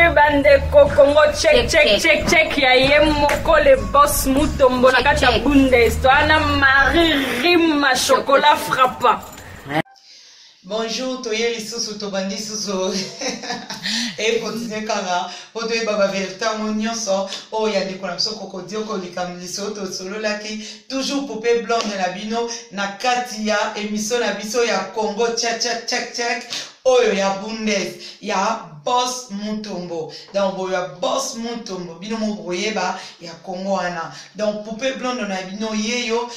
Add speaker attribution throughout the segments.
Speaker 1: Salut bandeko Congo, check check check check ya ye moko le boss Mutombo na kati ya Bundes toana Marie Rima chocolat frappant.
Speaker 2: Bonjour, toye lisusu tobandi lisusu e continue kaka mpo toyeba baverité yango nyonso oyo ya ndeko na biso kokodioko likambo lisolo tosololaki toujours poupée blonde na bino na kati ya émission na biso ya Congo check check check check oyo ya Bundes ya Boss Mutombo. Donc boyo ya Boss Mutombo bino moko bokoyeba ya Congo wana. Donc poupée blonde na bino yeyo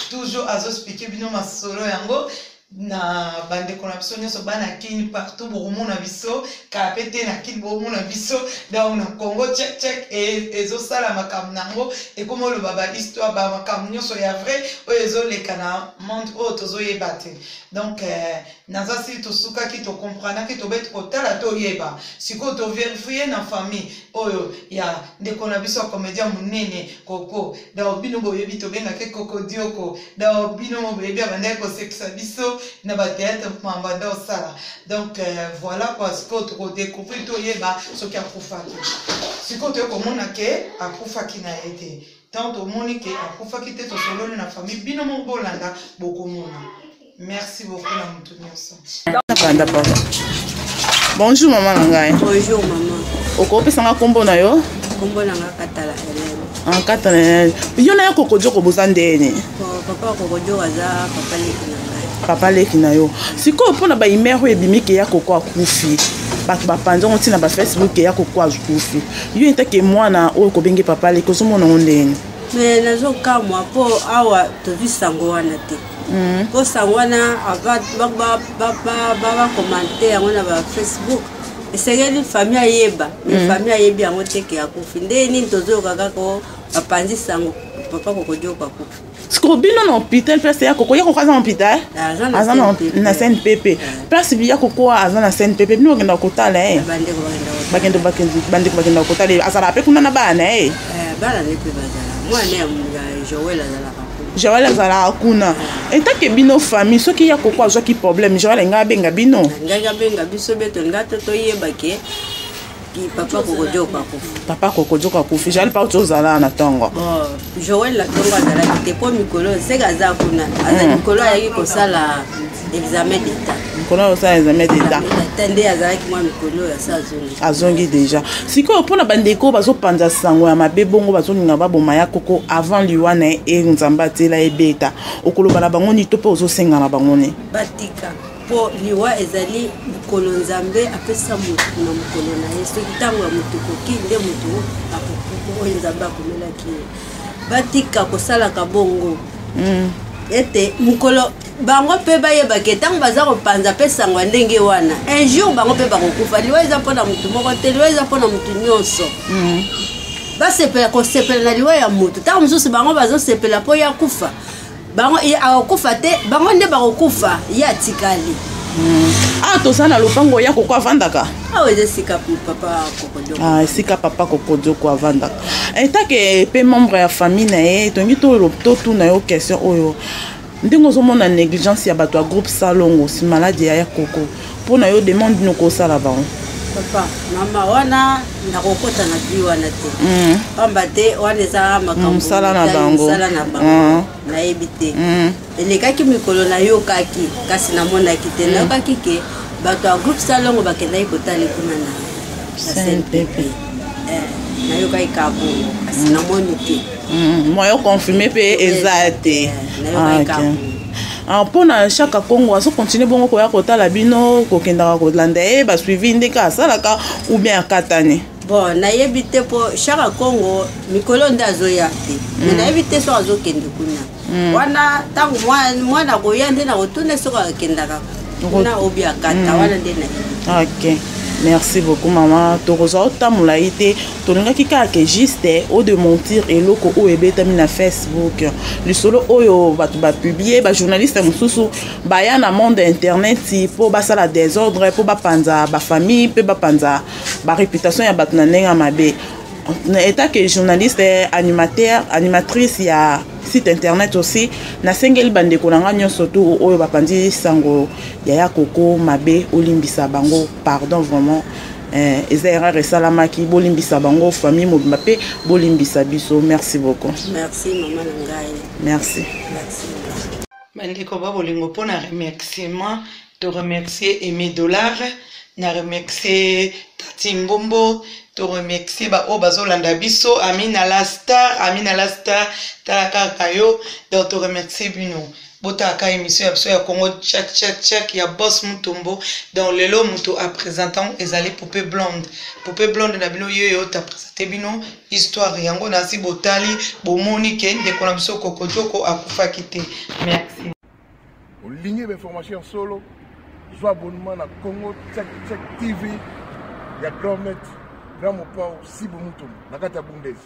Speaker 2: toujours azo expliquer bino masolo yango na bandeko na biso nyonso bana Kin partout bokomona biso kala pe te na Kin bokomona biso. Donc na Congo check check ezosala makambo nango ekoma oloba ba histoire ba makambo nyonso ya vrai oyo ezoleka na monde oyo tozoyeba te. Donc naza si tosukaki tokomprenaki tobeti kotala toyeba sikoyo toverifie na famille oyo ya ndeko na biso ya comédien monene Koko. Donc bino boyebi tobengaki Koko Dioko. Donc bino boyebi abandaki kosekisa biso na ba théâtre mamba nde osala. Donc voilà quoi, sikoyo tokodécouvrir toyeba soki akufaki. Sikoyo toye komona ke akufaki na ye te. Tant tomoni ke akufaki te, tosololi na famille bino moko bolanda bokomona. Merci beaucoup na mutu nyonso.
Speaker 3: Banda pardon. Bonjour maman na ngai.
Speaker 4: Bonjour maman.
Speaker 3: Okopesa nga kombo na yo?
Speaker 4: Kombo na nga Katala Hélène.
Speaker 3: Ah, Katala Hélène. Yo na ya Kokodioko boza ndeni?
Speaker 4: Papa Kokodioko aza papa leki na ngai.
Speaker 3: Papa leki na yo. Sikoyo mpona ba email oyo ebimi ke ya Koko akufi. Bato bapanzi yango ntina ba Facebook ke ya Koko akufi. Yo etake mwana oyo kobenge papa leki ozomona yango ndeni?
Speaker 4: Mais nazokamwa mpo awa tozwi sango wana te. Mpo sango wana bakomante yango na ba Facebook, esengeli famille ayeba. Mais famille ayebi yango te ke akufi. Nde nini tozoyoka kaka bapanzi sango papa Kokodioko akufi.
Speaker 3: Sikoyo bino na hôpital place ya Koko, ya Koko aza na hôpital?
Speaker 4: Aza
Speaker 3: na CNPP. Place ya Koko aza na CNPP, bino bakenda kotala ye?
Speaker 4: Bandeko
Speaker 3: bandeko bakenda kotala ye. Azalaka mpe kuna na bana ye?
Speaker 4: Bana ne mpe bazala. Mwana ya Joel azalaka kuna.
Speaker 3: Joel azalaka kuna. Etake bino famille, soki ya Koko azwaki problème, Joel alingi abenga bino?
Speaker 4: Ngai abenga biso be tolinga to toyeba ke papa Kokodioko akufi.
Speaker 3: Papa Kokodioko akufi. Joel pa ozala na ntongo?
Speaker 4: Bon, Joel na ntongo azalaki te mpo mikolo seke aza kuna. Aza mikolo ayaki kosala examen d'état.
Speaker 3: Mikolo kosala examen d'état.
Speaker 4: Nde azalaki mwa mikolo oyo asa azongi.
Speaker 3: Azongi déjà. Sikoyo mpona bandeko bazopanza sango ya mabe bongo bazolinga baboma ya Koko avant liwa na ye Nzambe atiela ebeta. Okoloba na bango nini to mpe ozosenga na bango nini?
Speaker 4: Batika. Po liwa ezali mokolo Nzambe apesa motu na mokolo na ye. Soki ntango ya motu ekoki nde motu oyo Nzambe akomelaki ye. Batika kosalaka bongo. Ete mokolo bango mpe bayebake ntango baza kopanza mpe sango ya ndenge wana, un jour bango mpe bakokufa. Liwa eza mpona motu moko te, liwa eza mpona motu nyonso. Basepela kosepela na liwa ya motu. Ntango mosusu bango bazosepela mpo ya kufa. Bango akokufa te, bango nde bakokufa, ye atikali.
Speaker 3: Ah, toza na lopango ya Koko avandaka?
Speaker 4: Awa eza esika papa Kokodioko.
Speaker 3: Ah, esika papa Kokodioko avandaka. Etake pe membre ya famille na ye, tongi totuna yo question oyo. Ndenge ozomona négligence ya bato ya groupe Salongo si maladie ya Koko, mpona yo demande nini okosala bango?
Speaker 4: Papa, mama wana nakokota na bi wana te. Pamba te wana eza makambo
Speaker 3: mosala na bango.
Speaker 4: Mosala na bango. Nayebi te. Elekaki mikolo nayokaki, kasi namonaki te. Nayokaki ke bato ya groupe Salongo bakendaki kotala kuna na CNPP. Nayokaki ka bongo, kasi namoni te.
Speaker 3: Moyen confirmé mpe eza te.
Speaker 4: Nayokaki ka bongo.
Speaker 3: Mpona Chaka Congo azokontinue bongo koya kotala bino, kokendaka kolanda ye basuivi ndenge asalaka ou bien akatani?
Speaker 4: Bon, nayebi te mpo Chaka Congo mikolo nde azoya te. Mais nayebi te soki azokende kuna. Wana ntango mwana akoya nde nakotuna soki akendaka kuna obi akata wana nde nayebi.
Speaker 3: Ok. Merci beaucoup maman. Tokozwa otambola ye te, tolingaki kaka ke juste odementir eloko oyo ebetami na Facebook. Lisolo oyo bato bapublie, bajournaliste mosusu baya na monde internet mpo basala désordre, mpo bapanza bafamille mpe bapanza baréputation ya bato na ndenge ya mabe. Étant que journaliste, animateur, animatrice ya site internet aussi, nasengeli bandeko na nga nyonso tu oyo bapanzi sango ya ya Koko mabe, olimbisa bango, pardon vraiment. Eh, eza erreur esalamaki, bolimbisa bango, famille mobimba mpe bolimbisa biso. Merci beaucoup.
Speaker 4: Merci mama na ngai.
Speaker 3: Merci,
Speaker 4: merci.
Speaker 2: Bandeko ba bolingo, mpo na remerciement, to remercier Aimé Dollar, na remercier Tati Mbombo, to remercier baoyo bazolanda biso, Amina la star, Amina la star, tala kaka yo. Donc to remercier bino, botalaka émission ya biso ya Congo Check Check Check ya Boss Mutombo. Donc lelo moto apresentant ezali Poupée Blonde, Poupée Blonde na bino yeyo tapresente bino histoire yango. Nasi botali, bomoni ke ndeko na biso Kokodioko akufaki te. Merci.
Speaker 5: Olingi bainformation ya solo, zwa abonnement na Congo Check Check TV ya grand maître, grand mopao Sibu Mutombo na kati ya Bundes.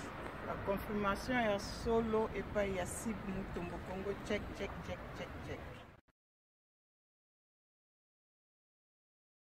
Speaker 6: Confirmation ya solo epai ya Sib Mutombo, Congo Check Check Check Check Check.